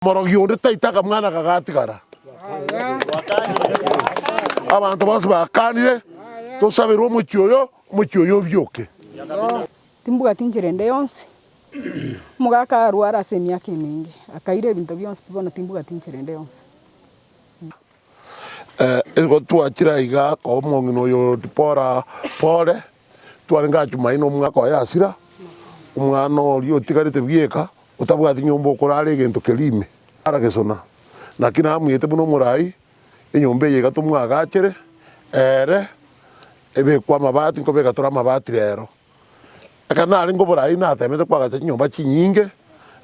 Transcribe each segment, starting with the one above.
Morogi onde taita akamwana aka gatigara. Abanto bonsi bakanire, Tosaberwe omochie oyo, omochie oyo obioke. Timbwati nchera ende yonsi. Omogaka arware ase emiaka emenge, akaira ebinto bionsi pi bono timbwati nchera ende yonsi. Igo twachire aiga koa omong'ina oyo Dibora pore, twarenge aa Jumaine omwaka oye asira, omwana oria otigarete bweka, otabwati nyomba okorara egento keria ime, ara gesona. Naki namoete buna omorai, enyomba eye iga tomwagachere, ere ebekwe amabati, nkobeka tore amabati rero. Ekero narenge oborai natemete koagacha chinyomba chinyinge,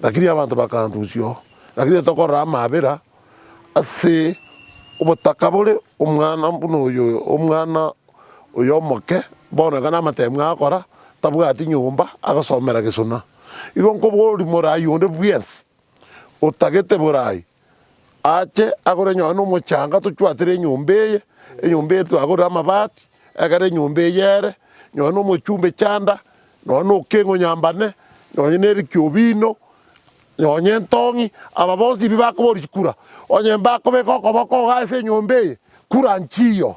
lakini abanto bakandusia oo. Lakini tokorora amabera ase obotaka bore omwana buna oyo omwana oyo omoke, bono iga namatemu agokora, tabwati nyomba agosomera gesona. Igo nkoboria morai onde bwensi otagete borai, ache agore nonye na omochanga tochwatere enyomba eye, enyomba eye twagorire amabati, ekero enyomba eye ere, nonye na omochumbe chanda, nonye na okeng'o nyambane, nonye na Eric Obino, nonye entong'i, aba bonsi ebi bakoboria chikura, onye mbakobeka okoboko iga ase enyomba eye, kura nchiyo.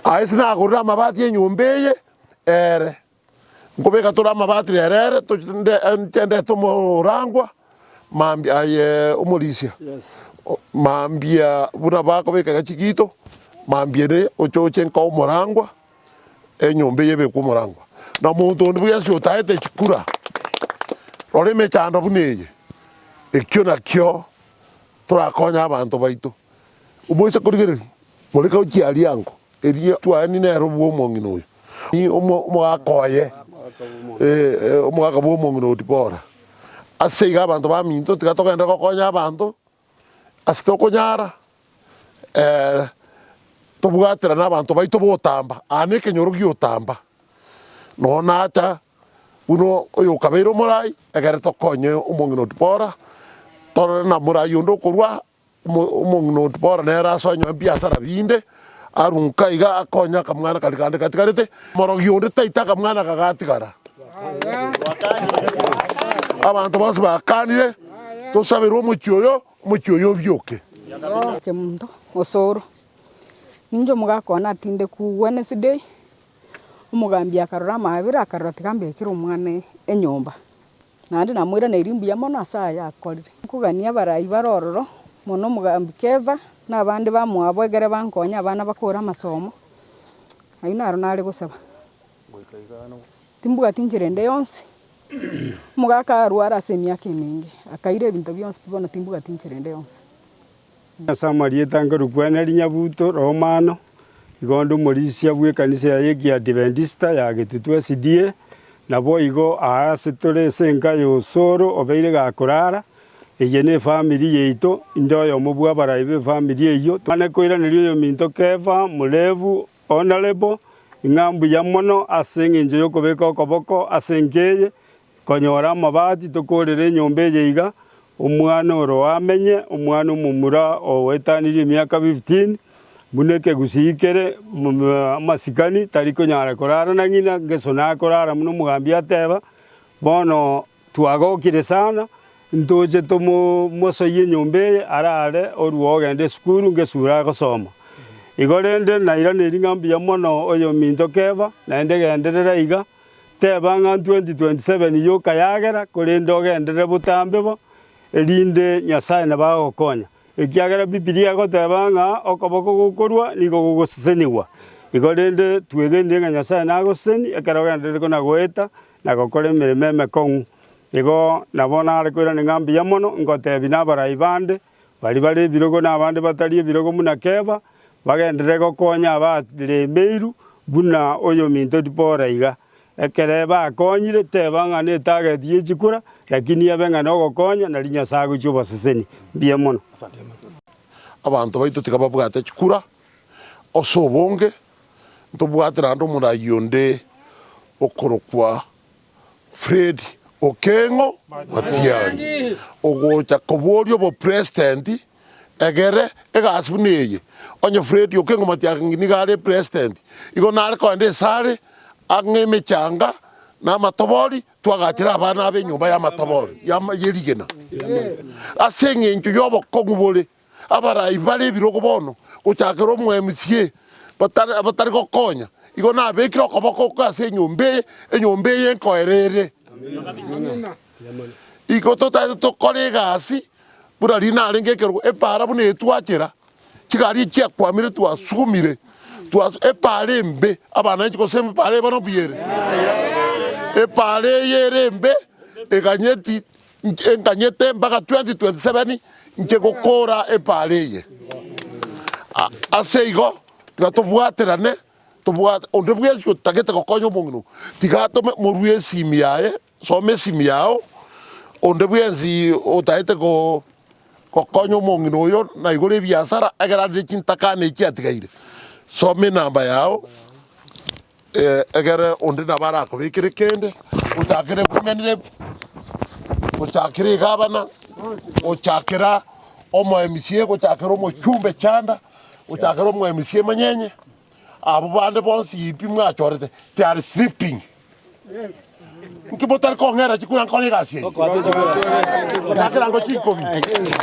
Aye ase nagorire amabati enyomba eye, ere. Nkobeka tore amabati rero ere, inche ndete omorangwa mambia aye omorisia, mambia buna bakobeka iga chigito, mambia ere oche oche nka omorangwa, enyomba eye ebekwe omorangwa. Na omonto onde bwensi otaete chikura, rora emechando buna eye, ekio nakio torakonye abanto baito. Omoise korigereria, moreka ochie aria ango. Erio twaeni nere bw'omong'ina oyo, omogaka oye, omogaka bw'omong'ina oyo Dibora. Ase igo abanto baminto tiga togende gokonya abanto ase tokonyara, tobwaterane abanto baito botamba, aa na ekenyoro giotamba, nonya nacha buna oyokabeire omorai, ekere tokonye omong'ina o Dibora, torore na morai onde okorwa. Omong'ina o Dibora nere asoe anyore ebiasara binde, arunke iga akonye akamwana karia kande gatigarete. Morogi onde taita akamwana aka gatigara. Abanto bonsi bakanire, Tosaberwe omochie oyo, omochie oyo obioke. Kemunto, Osoro, ninche omogaka one atindekwa Wednesday, omogambi akarora amabera akarora tiga mbekere omwana enyomba. Naende namoiraneirie mbuya mono ase aya akorire. Nkogania abarai bare ororo, mono omogambi Kefa, na abande bamwabo ekere bankonye abana bakore amasomo, ayio naro nare gosaba. Timbwati nchera ende yonsi, omogaka arware ase emiaka emenge, akaira ebinto bionsi pi bono timbwati nchera ende yonsi. Ase amarieta nkorokwa Henry Nyabuto Romano, igo onde omorisia bw'ekanisa ya Ekiadiventista ya Getutu SDA, naboigo aa ase tore ase enka ya Osoro obeire gakorara, eye ne efamiri yaito, inde oyomo bw'abarai b'efamiri eyio. Mane koiraneria oyominto Kefa, Murevu, Honourable, ng'a mbuya mono ase eng'encho y'okobeka okoboko ase enka eye, Konyora amabati tokorere enyomba eye iga, omwana oro amenye, omwana omomura oetanirie emiaka fifteen, buna ekegusii kere amasikani tari konyara korara na ng'ina, ngeso nakorara buna omogambi ateba, bono twagokire sana, ntoche tomo mosoyie enyomba eye arare orue ogende esukuru ngesura agosoma. Igo rende nairaneri ng'a mbuya mono oyominto Kefa, naende genderera iga. Teba ng'a 2027 yoka yagera, korende ogenderere botambe bo, erinde Nyasae nabo agokonya. Ekiagera Bibilia egoteba ng'a okoboko gokorua nigo gogosesenigwa. Igo rende twegenire ng'a Nyasae nagosesenie ekero ogendererete kona goeta na gokora emeremo emekong'u. Igo nabo nare koirania ng'a mbuya mono, ngotebia na abarai bande, baria bare ebirogo na abande batari ebirogo buna Kefa, Bagenderere gokonya abaremeirwe buna oyominto Dibora iga. Ekere bakonyire, teba ng'a netageti ye chikura, lakini ebe ng'a nogokonya, nario Nyasae agochia obasesenia. Mbuya mono. Abanto baito tiga babwate chikura ase obonge, ntobwate naende omoraia onde okorokwa Fred Okeng'o Matiang'i, ogocha koboria obopresident egere egasi buna eye. Onye Fred Okeng'o Matiang'i nigo are president, igo nare kogenda esare ang'e emechanga. Na amatobori twagachera abana abe enyomba y'amatobori ye rigena. Ase engencho y'obokong'u bore, abarai bare ebirogo bono, gochakera omo-MCA, batari gokonya, igo nabekire okoboko oko ase enyomba eye, enyomba eye nkoera ere. Igo totaete tokore egasi buna riria narenge ekerogo, epaara buna eye twachera, Chigari echi chiakwamire twasugumire, twasu epaara embe, abana inche gose epaara eye bono mbuya ere? Epaara eye ere embe, eganyeti nche enganyete mpaka 2027 inche gokora epaara eye. Ase igo, tiga tobwaterane, tobwate onde bwensi otagete gokonya omong'ina oyo, tiga atome morue esimi yaye, soma esimi yao, onde bwensi otaete ko. Gokonya omong'ina oyo naigure ebiasara ekero arire chintakana echi atigaire. Soma enamba yao egere onde nabo arakobekere kende, ochakere women rep, gochakera egavana, gochakera omo MCA, gochakera omochumbe Chanda, gochakera omo MCA Manyenye, abwo bande bonsi pi mwachorete they are sleeping. Nki motari kong'era chikura nkore egasi eye? Gochakera ngo chinkobi.